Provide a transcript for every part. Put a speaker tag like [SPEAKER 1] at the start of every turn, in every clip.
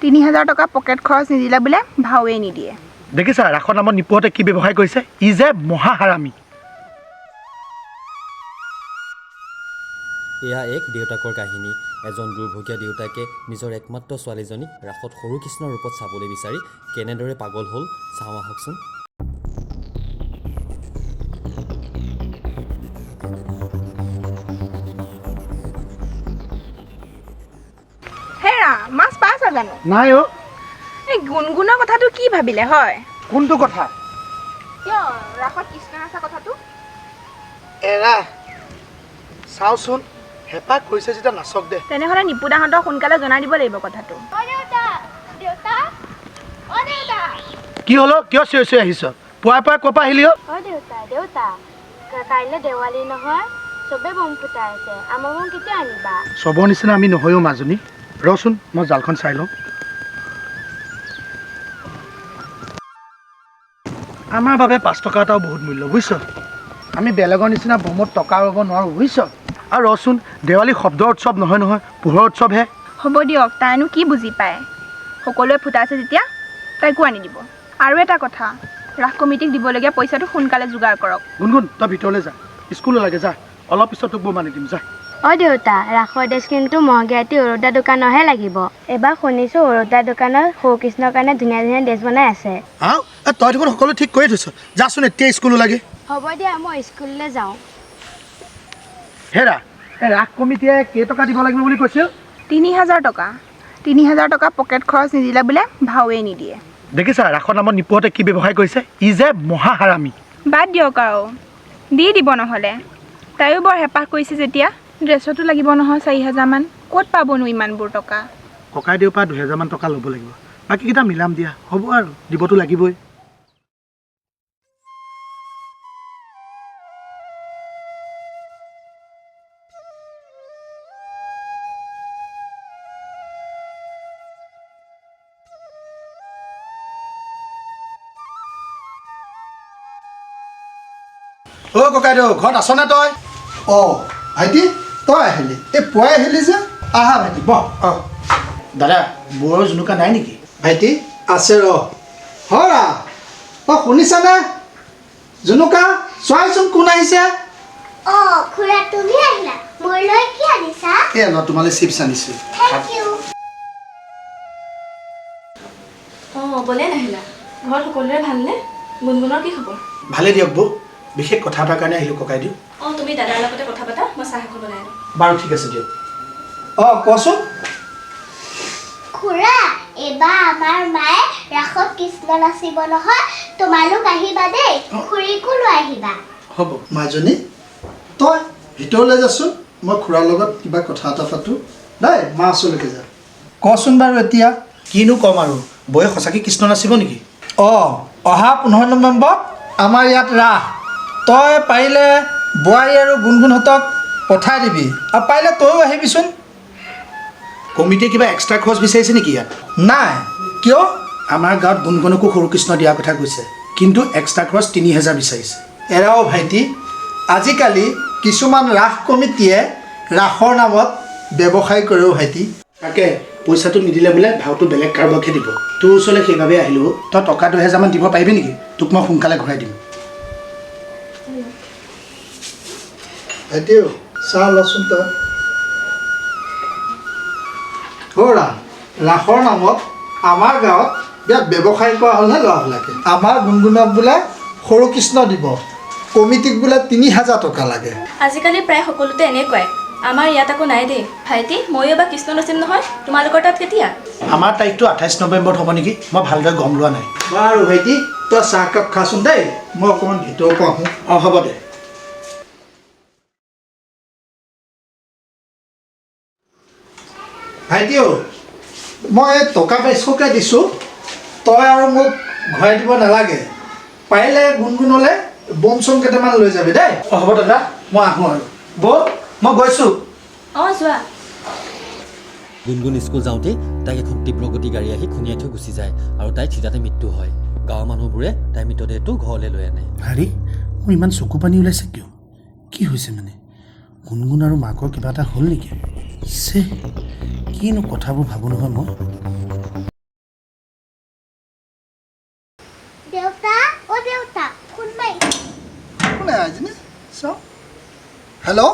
[SPEAKER 1] 3000 টকা পকেট খৰচ নিদিলে বোলে ভাওৱে নিদিয়ে।
[SPEAKER 2] দেখিছা ৰাসৰ নামত নিপুহঁতে কি ব্যৱসায় কৰিছে? ই যে মহাহাৰামী।
[SPEAKER 3] এয়া এক দেউতাকৰ কাহিনী। এজন দুৰ্ভগীয়া দেউতাকে নিজৰ একমাত্ৰ ছোৱালীজনীক ৰাসত সৰু কৃষ্ণৰ ৰূপত চাবলৈ বিচাৰি কেনেদৰে পাগল হ'ল চাওঁ আহকচোন।
[SPEAKER 1] হেৰা, মাছ পাইছা জানো?
[SPEAKER 2] নাই অ'।
[SPEAKER 1] এই গুণগুণৰ কথাটো কি ভাবিলে হয়?
[SPEAKER 2] কোনটো কথা?
[SPEAKER 1] কিয়, ৰাসত কৃষ্ণ নাচা কথাটো।
[SPEAKER 2] এৰা, চাওচোন, হেঁপাহ কৰিছে যেতিয়া নাচক দে।
[SPEAKER 1] তেনেহ'লে নিপুদাহঁতক সোনকালে জনাই দিব লাগিব কথাটো।
[SPEAKER 2] কি হ'ল অ'? কিয় চিঞৰি চিঞৰি আহিছ? পুৱাই পুৱাই ক'ৰ পৰা আহিলি অ'?
[SPEAKER 4] অ দেউতা, দেউতা, কাইলৈ দেৱালী নহয়, চবে বম ফুটাই আছে, আমাৰ বম কেতিয়া আনিবা?
[SPEAKER 2] চবৰ নিচিনা আমি নহয়ো মাজনী। ৰচোন, মই জালখন চাই লওঁ। আমাৰ বাবে 5 টকা এটাও বহুত মূল্য, বুজিছ? আমি বেলেগৰ নিচিনা বমত টকা ৰ'ব নোৱাৰোঁ, বুজিছ? আৰু ৰচোন, দেৱালী শব্দৰ উৎসৱ নহয় নহয়, পোহৰৰ উৎসৱহে।
[SPEAKER 1] হ'ব দিয়ক, তাইনো কি বুজি পায়? সকলোৱে ফুটাইছে যেতিয়া তাইকো আনি দিব। আৰু এটা কথা, ৰাস কমিটিক দিবলগীয়া পইচাটো সোনকালে যোগাৰ কৰক।
[SPEAKER 2] গুণগুণ, তই ভিতৰলৈ যা, স্কুললৈ লাগে যা, অলপ পিছত তোক বম আনি দিম, যা।
[SPEAKER 4] অ দেউতা, ৰাসৰ ড্ৰেছ কিন্তু মহগীয়াতী অৰুদা দোকানৰহে লাগিব। এবাৰ শুনিছোঁ অৰুদা দোকানত সৰু কৃষ্ণৰ কাৰণে ধুনীয়া ধুনীয়া ড্ৰেছ বনাই আছে।
[SPEAKER 2] আও, তই দেখোন সকলো ঠিক কৰি থৈছ, যাচোন এতিয়া স্কুললৈ লাগে।
[SPEAKER 4] হ'ব দিয়া, মই স্কুললৈ যাওঁ।
[SPEAKER 2] হেৰা, এই ৰাস কমিটিয়ে কেইটকা দিব লাগিব বুলি কৈছিল?
[SPEAKER 1] 3000 টকা। 3000 টকা পকেট খৰচ নিদিলে বোলে ভাওৱে নিদিয়ে।
[SPEAKER 2] দেখিছা ৰাসৰ নামত নিপুহঁতে কি ব্যৱসায় কৰিছে? ই যে মহাহাৰামী।
[SPEAKER 1] বাদ দিয়ক আৰু, দি দিব নহ'লে। তাইও বৰ হেঁপাহ কৰিছে যেতিয়া, ড্ৰেছতো লাগিব নহয় 4000মান। ক'ত পাবনো ইমানবোৰ টকা?
[SPEAKER 2] ককাইদেউৰ পৰা 2000মান টকা ল'ব লাগিব, বাকীকেইটা মিলাম দিয়া। হ'ব আৰু, দিবতো লাগিবই। অ' ককাইদেউ, ঘৰত আছনে তই?
[SPEAKER 5] অঁ ভাইটি, তই আহিলি? এই পুৱাই আহিলি যে? আহা ভাইটি, বহ। অঁ
[SPEAKER 2] দাদা, বৌৰ জুনুকা নাই নেকি?
[SPEAKER 5] ভাইটি আছে ৰ। হৰা, অ শুনিছানে? জুনুকা, চোৱাচোন কোন আহিছে।
[SPEAKER 6] অ খুৰা, তুমি আহিলা, মোলৈ কি আনিছা?
[SPEAKER 5] এই ল, তোমালৈ চিপছ আনিছোঁ।
[SPEAKER 6] Thank U.
[SPEAKER 7] অঁ, বলে নাহিলা? ঘৰত সকলোৰে ভালনে? গুণগুণৰ কি খবৰ?
[SPEAKER 2] ভালে দিয়ক বৌ, বিশেষ কথা এটাৰ কাৰণে আহিলোঁ ককাইদেউ।
[SPEAKER 7] অঁ, তুমি দাদাৰ লগতে কথা পাতা, মই চাহ এখন বনাই আনো।
[SPEAKER 2] বাৰু ঠিক আছে দিয়ক।
[SPEAKER 5] অঁ কচোন।
[SPEAKER 6] খুৰা, এইবাৰ আমাৰ মায়ে ৰাসত কৃষ্ণ নাচিব নহয়, তোমালোক আহিবা দেই, খুৰীকো লৈ আহিবা।
[SPEAKER 2] হ'ব।
[SPEAKER 5] মাজনী, তই ভিতৰলৈ যাচোন, মই খুৰাৰ লগত কিবা কথা এটা পাতোঁ। দেই, মা ওচৰলৈকে যা। কচোন বাৰু এতিয়া।
[SPEAKER 2] কিনো ক'ম আৰু, বৌয়ে সঁচাকৈ কৃষ্ণ নাচিব নেকি?
[SPEAKER 5] অঁ, অহা 15 নৱেম্বৰত আমাৰ ইয়াত ৰাস। তই পাৰিলে বোৱাৰী আৰু গুণগুণহঁতক পঠাই দিবি, আৰু পাৰিলে তয়ো আহিবিচোন।
[SPEAKER 2] কমিটিয়ে কিবা এক্সট্ৰা খৰচ বিচাৰিছে নেকি ইয়াত?
[SPEAKER 5] নাই, কিয়?
[SPEAKER 2] আমাৰ গাঁৱত গুণগুণকো সৰু কৃষ্ণ দিয়াৰ কথা কৈছে, কিন্তু এক্সট্ৰা খৰচ 3000 বিচাৰিছে।
[SPEAKER 5] এৰাও ভাইটি, আজিকালি কিছুমান ৰাস কমিটিয়ে ৰাসৰ নামত ব্যৱসায় কৰেও ভাইটি।
[SPEAKER 2] তাকে, পইচাটো নিদিলে বোলে ভাওটো বেলেগ কাৰোবাকহে দিব। তোৰ ওচৰলৈ সেইবাবে আহিলোঁ। তই টকা 2000মান দিব পাৰিবি নেকি? তোক মই সোনকালে ঘূৰাই দিম।
[SPEAKER 5] ভাইটিও চাহ লচোন তই। হৰা, ৰাসৰ নামত আমাৰ গাঁৱত বিৰাট ব্যৱসায় কৰা হ'লহে ল'ৰাবিলাকে। আমাৰ গুণগুণক বোলে সৰু কৃষ্ণ দিব, কমিটিক বোলে 3000 টকা লাগে।
[SPEAKER 7] আজিকালি প্ৰায় সকলোতে এনেকুৱাই, আমাৰ ইয়াত আকৌ নাই দেই। ভাইটি, ময়ো এবাৰ কৃষ্ণ নাচিম নহয়, তোমালোকৰ তাত কেতিয়া?
[SPEAKER 2] আমাৰ তাৰিখটো 28 নৱেম্বৰত হ'ব নেকি, মই ভালদৰে গম লোৱা নাই।
[SPEAKER 5] বাৰু ভাইটি, তই চাহকাপ খাচোন দেই, মই অকণমান ভিতৰৰ পৰা আহোঁ।
[SPEAKER 2] অঁ হ'ব দে।
[SPEAKER 5] ভাইটিও, মই এই টকা 2200কে দিছোঁ, তই আৰু মোক ঘূৰাই দিব নালাগে। পাৰিলে গুণগুণলৈ বম চম কেইটামান লৈ যাবি দেই।
[SPEAKER 2] অঁ হ'ব দাদা, মই আহোঁ আৰু। বৌ, মই গৈছোঁ।
[SPEAKER 7] অঁ যোৱা।
[SPEAKER 3] গুণগুণ স্কুল যাওঁতেই তাইক এখন তীব্ৰগতি গাড়ী আহি খুন্দিয়াই থৈ গুচি যায় আৰু তাইৰ থিতাতে মৃত্যু হয়। গাঁৱৰ মানুহবোৰে তাইৰ মৃতদেহটো ঘৰলৈ লৈ আনে।
[SPEAKER 2] হেৰি, মোৰ ইমান চকু পানী ওলাইছে কিয়? কি হৈছে মানে? গুণগুণ আৰু মাকৰ কিবা এটা হ'ল নেকি? চে, কিনো কথাবোৰ ভাবোঁ নহয় মই।
[SPEAKER 5] হেল্ল'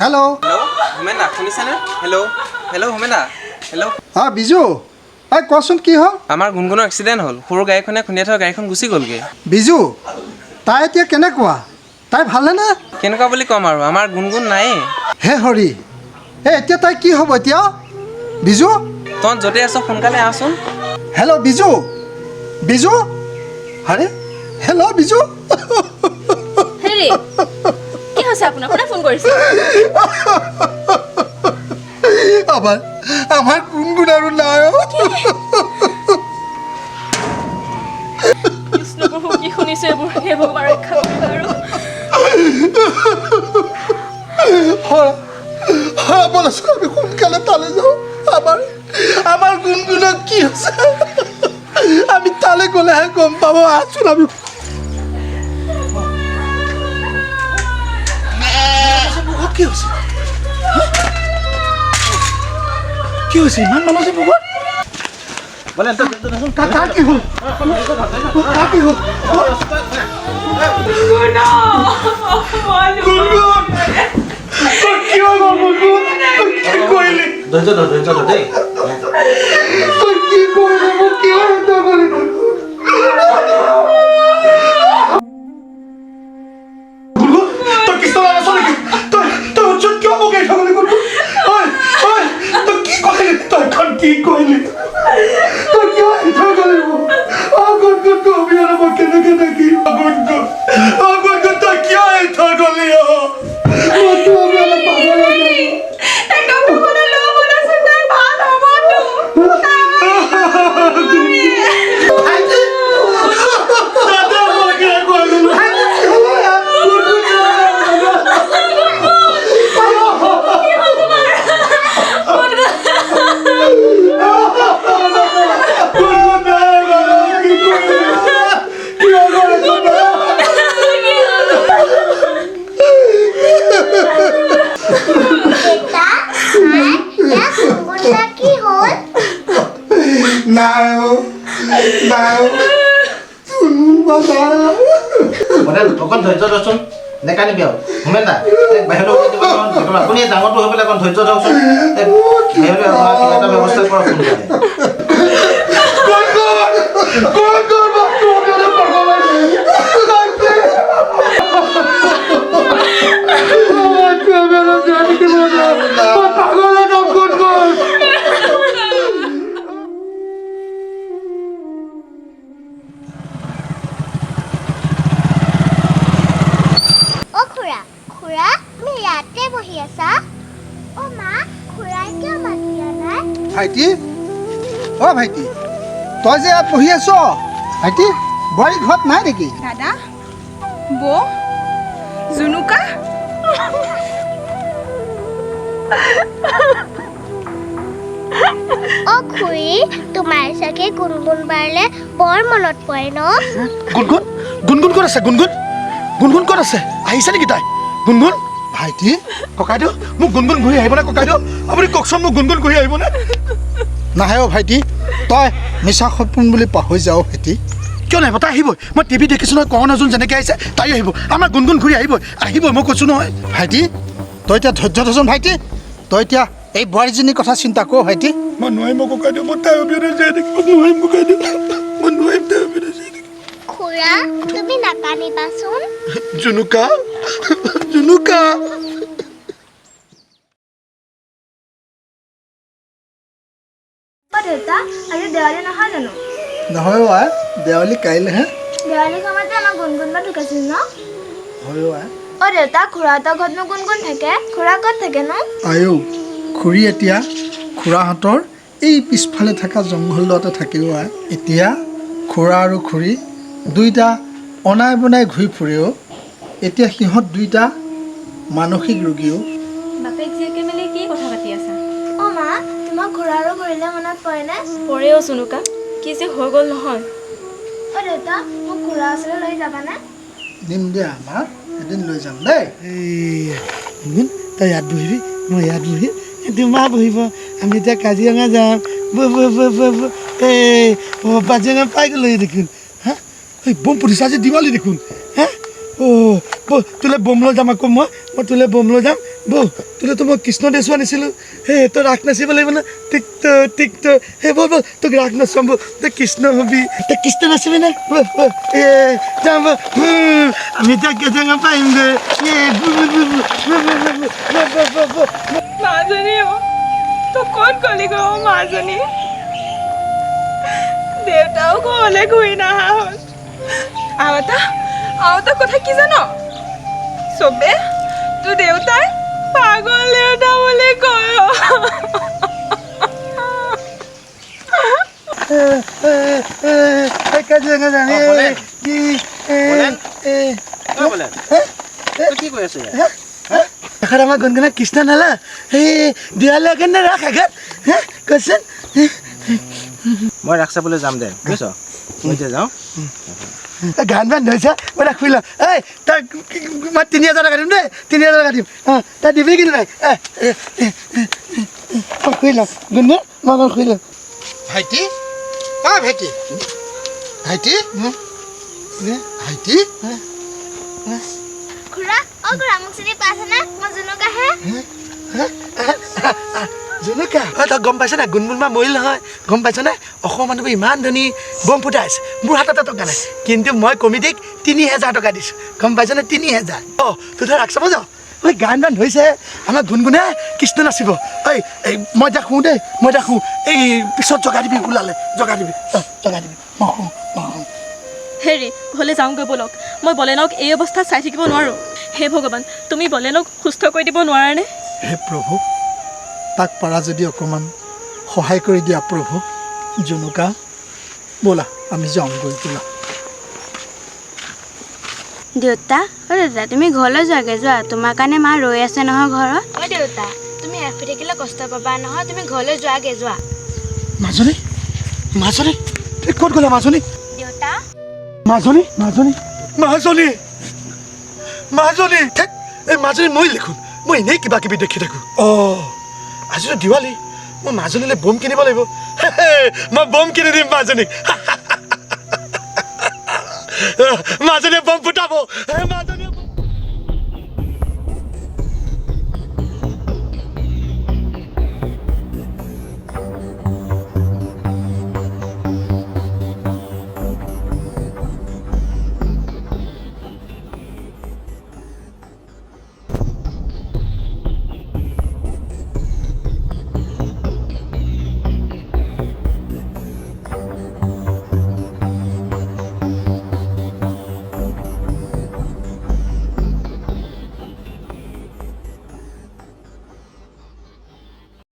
[SPEAKER 5] হেল্ল'
[SPEAKER 8] হেল্ল' হোমেন দা, শুনিছেনে? হেল্ল' হেল্ল' হোমেন দা, হেল্ল'।
[SPEAKER 5] অঁ বিজু, এই কচোন কি হ'ল?
[SPEAKER 8] আমাৰ গুণগুণৰ এক্সিডেণ্ট হ'ল, সৰু গাড়ীখনে খুন্দিয়াই থৈ গাড়ীখন গুচি গ'লগৈ।
[SPEAKER 5] বিজু, তাই এতিয়া কেনেকুৱা? তাই ভালেনে?
[SPEAKER 8] কেনেকুৱা বুলি ক'ম আৰু, আমাৰ গুণগুণ নায়েই।
[SPEAKER 5] হে হৰি, এই এতিয়া তাই কি হ'ব এতিয়া? বিজু,
[SPEAKER 8] তই য'তে আছ সোনকালে আহচোন।
[SPEAKER 5] হেল্ল' বিজু, বিজু, আৰে হেল্ল' বিজু।
[SPEAKER 7] হেৰি, কি হৈছে আপোনাৰ? কোনে ফোন কৰিছে?
[SPEAKER 5] আমাৰ আমাৰ গুণগুণ আৰু নাই।
[SPEAKER 7] কৃষ্ণ প্ৰভু, কি শুনিছো এইবোৰ? হে ভগৱান, ৰক্ষা কৰিবা আৰু।
[SPEAKER 5] হৰা বলাচোন, আমি সোনকালে তালৈ যাওঁ। আমাৰ আমাৰ গুণগুণক কি হৈছে আমি তালৈ গ'লেহে গম পাব। আহচোন আমি।
[SPEAKER 2] কি হৈছে? কি হৈছে? ইমান মানুহ যে মুখত? তাৰ কি হ'ল? তাৰ কি হ'ল? গুণগুণ, তই কিয় গ'ল গুণগুণ? তই কি কৰিলি?
[SPEAKER 9] ধৈৰ্য ধৰ, ধৈৰ্য ধৰ দেই।
[SPEAKER 5] তই কি কৰিলি? মোক কিয় হত্যা কৰিলি?
[SPEAKER 2] গুণগুণ, তই কৃষ্ণ নাম আছ নেকি? তই তই উচ্চত কিয় মোক এৰি থৈ গ'লি গুণগুণ? ঐ ঐ, তই কি কৰিলি? তই এখন কি কৰিলি? তই কিয় এৰি থৈ গ'লি মোক? অ গুণগুণ, তোৰ অবিহনে মই কেনেকে থাকিম? অ গুণগুণ, অ গুণগুণ, তই কিয় এৰি থৈ গ'লি? অ মই তোৰ অবিহনে পাগল হৈ যাম। দাদা, মই কিয় কৰিলো? গুণগুণ নাই, দাদা, কি কৰিলি? কিয় কৰিলি দাদা?
[SPEAKER 6] দেউতা, মা, ইয়াৰ গুণগুণদাৰ কি হ'ল?
[SPEAKER 5] নাই অ, নাই অ, গুণগুণ বা নাই।
[SPEAKER 9] মানে অকণ ধৈৰ্য ধৰচোন, নেকান্দিবি আৰু। হোমেন দা, তাইক বাহিৰলৈ উলিয়াই দিব নহয়। আপুনি ডাঙৰটো হৈ পেলাই অকণ ধৈৰ্য ধৰকচোন। তাইক বাহিৰলৈ আপোনাৰ কিবা এটা ব্যৱস্থা কৰক সোনকালে।
[SPEAKER 5] গুণগুণ, গুণগুণ, মই তোৰ অবিহনে পাগল হৈ যাম। মই তোৰ অবিহনে জীয়াই থাকিব নোৱাৰো। মই পাগল হৈ যাম গুণগুণ।
[SPEAKER 6] অ খুৰা, খুৰা, তুমি ইয়াতে বহি আছা? অ মা, খুৰাই কিয় মাত দিয়া নাই?
[SPEAKER 5] ভাইটি, অ ভাইটি, তই যে ইয়াত বহি আছ। ভাইটি, বোৱাৰী ঘৰত নাই নেকি?
[SPEAKER 1] দাদা, বৌ, জুনুকা,
[SPEAKER 6] অ খুৰী, তোমাৰ চাগে গুণগুণ বাৰলে বৰ মনত পৰে ন?
[SPEAKER 2] গুণগুণ, গুণগুণ ক'ত আছে? গুণগুণ, গুণগুণ ক'ত আছে? আহিছে নেকি তাই? গুণগুণ,
[SPEAKER 5] ভাইটি,
[SPEAKER 2] ককাইদেউ, মোক গুণগুণ ঘূৰি আহিবনে? ককাইদেউ, আপুনি কওকচোন, মোক গুণগুণ ঘূৰি আহিবনে?
[SPEAKER 5] নাহে অ ভাইটি, তই মিছা সপোন বুলি পাহৰি যাওঁ ভাইটি।
[SPEAKER 2] কিয় নাহিব? তাই আহিবই। মই টিভিত দেখিছোঁ নহয়, কৰণ অৰ্জুন যেনেকৈ আহিছে তাইও আহিব। আমাৰ গুণগুণ ঘূৰি আহিবই, আহিবই, মই কৈছোঁ নহয়।
[SPEAKER 5] ভাইটি, তই এতিয়া ধৈৰ্য ধৰচোন ভাইটি। তই এতিয়া এই বোৱাৰীজনীৰ কথা চিন্তা কৰ ভাইটি।
[SPEAKER 2] মই নোৱাৰিম অ ককাইদেউ, মই তাইৰ অবিহনে জীয়াই থাকিব নোৱাৰিম ককাইদেউ। মই নোৱাৰিম তাইৰ অবিহনে জীয়াই থাকিব।
[SPEAKER 6] খুৰা, তুমি নাকান্দিবাচোন।
[SPEAKER 2] জুনুকা, জুনুকা।
[SPEAKER 4] অ দেউতা, আজি দেৱালী নহয় জানো?
[SPEAKER 5] নহয় অ আই, দেৱালী কাইলৈহে।
[SPEAKER 4] দেৱালী সময়তে আমাৰ গুণগুণ বা ঢুকাইছিল ন?
[SPEAKER 5] হয় অ আই।
[SPEAKER 4] অ দেউতা, খুৰাহঁতৰ ঘৰতনো কোন কোন থাকে? খুৰা ক'ত থাকে নো?
[SPEAKER 5] আয়ো, খুৰী এতিয়া খুৰাহঁতৰ এই পিছফালে থকা জংঘলডৰাতে থাকে অ আই। এতিয়া খুৰা আৰু খুৰী দুইটা অনাই বনাই ঘূৰি ফুৰেও। এতিয়া সিহঁত দুইটা মানসিক ৰোগীও।
[SPEAKER 7] বাপেক জীয়েকে মিলি কি কথা পাতি আছা?
[SPEAKER 4] অ মা, তোমাৰ খুৰা আৰু খুৰীলৈ মনত পৰেনে?
[SPEAKER 7] পৰেও জুনুকা, কি যে হৈ গ'ল নহয়।
[SPEAKER 4] অ দেউতা, মোক খুৰা ওচৰলৈ লৈ যাবানে?
[SPEAKER 5] নিম দিয়া মা, এদিন লৈ যাম দেই।
[SPEAKER 2] গুণগুণ, তই ইয়াত বহিবি, মই ইয়াত বহিম, মা বহিব। আমি এতিয়া কাজিৰঙা যাম। এই কাজিৰঙা পাই গ'লো দেখোন। হা, এই বম ফুটিছে, আজি দিৱালী দেখোন। হা, অ'
[SPEAKER 5] বৌ, তোলৈ বম লৈ যাম আকৌ। মই মই তোলৈ বম লৈ যাম। বৌ, তোলেতো মই কৃষ্ণ ড্ৰেছো আনিছিলোঁ। সেই তই ৰাস নাচিব লাগিব ন? টিক টিক। সেই বৌ, বৌ, তোক ৰাস নচুৱাম। বৌ, তই কৃষ্ণ হবি, তই কৃষ্ণ নাচিবি নে? বৌ, বৌ, এ যাম বৌ। আমি এতিয়া কেজেঙা পাৰিমগৈ। এ বু বু বু বু বু বু বু বু বু বু।
[SPEAKER 1] মাজনী অ, তই ক'ত গ'লি গৈ অ মাজনী? দেউতাও ঘৰলৈ ঘূৰি নাহা হ'ল। আৰু এটা কথা কি জান? চবে তোৰ দেউতাই পাগল দেউতা বুলি কয় অ।
[SPEAKER 5] কাজিৰঙা যাম।
[SPEAKER 9] অ, বলেন।
[SPEAKER 5] কি?
[SPEAKER 9] বলেন। ঐ বলেন, তই কি কৰি আছ ইয়াত?
[SPEAKER 5] এখন আমাৰ গুণগুণা কৃষ্ণ নালা সেই দিৱালী এখন নে ৰাস এখন হে কচোন।
[SPEAKER 9] মই ৰাস চাবলৈ যাম দে, বুজিছ? মই এতিয়া যাওঁ।
[SPEAKER 5] গান বান ধৰিছে, মই তাক শুই লওঁ। এই তই, মই 3000 টকা দিম দেই, 3000 টকা দিম। অঁ, তই দিবি কিন্তু নাই। মই শুই লওঁ গুণগুণ, মই অকণ শুই লওঁ।
[SPEAKER 10] ভাইটি, অ ভাইটি, ভাইটি, ভাইটি।
[SPEAKER 6] খুৰা, অ খুৰা, মোক চিনি পাইছেনে? মই জুনুকাহে।
[SPEAKER 5] জুনুকা, অ তই গম পাইছ নাই, গুণগুণ মা মৰিল নহয়, গম পাইছ নাই? অসমৰ মানুহবোৰ ইমান ধনী, বম ফুটাই আছে, মোৰ হাততে টকা নাই, কিন্তু মই কমিটিক 3000 টকা দিছোঁ, গম পাইছ নে? 3000। অঁ, তই ধৰ ৰাস চাব যাওঁ। ঐ, গান বান ধৰিছে, আমাৰ গুণগুণে কৃষ্ণ নাচিব। ঐ, এই মই এতিয়া শুওঁ দেই, মই এতিয়া শুওঁ। এই পিছত জগাই দিবি, ওলালে জগাই দিবি। অঁ, জগাই দিবি। মই শুওঁ, মই শুওঁ।
[SPEAKER 7] হেৰি, ঘৰলৈ যাওঁগৈ ব'লক। মই বলেনক এই অৱস্থাত চাই থাকিব নোৱাৰোঁ। হে ভগৱান, তুমি বলেনক সুস্থ কৰি দিব নোৱাৰানে?
[SPEAKER 5] হে প্ৰভু, তাক পাৰা যদি অকণমান সহায় কৰি দিয়া প্ৰভু। জুনুকা, ব'লা, আমি যাওঁগৈ, ব'লা।
[SPEAKER 4] দেউতা, অ দেউতা, তুমি ঘৰলৈ যোৱাগৈ যোৱা। তোমাৰ কাৰণে মা ৰৈ আছে নহয় ঘৰত। অ দেউতা, তুমি ৰাখি থাকিলে কষ্ট পাবা নহয়। তুমি ঘৰলৈ যোৱাগৈ যোৱা।
[SPEAKER 5] মাজনী, মাজনী, তুমি ক'ত গ'লা মাজনী?
[SPEAKER 4] দেউতা।
[SPEAKER 5] মাজনী, মাজনী, মাজনী, মাজনী, থেত, এই মাজনী মৰিল দেখোন। মই এনেই কিবা কিবি দেখি থাকোঁ। অঁ, আজিতো দিৱালী, মই মাজনীলৈ বম কিনিব লাগিব। মই বম কিনি দিম মাজনীক। মাজনীয়ে বম ফুটাব। মাজনী।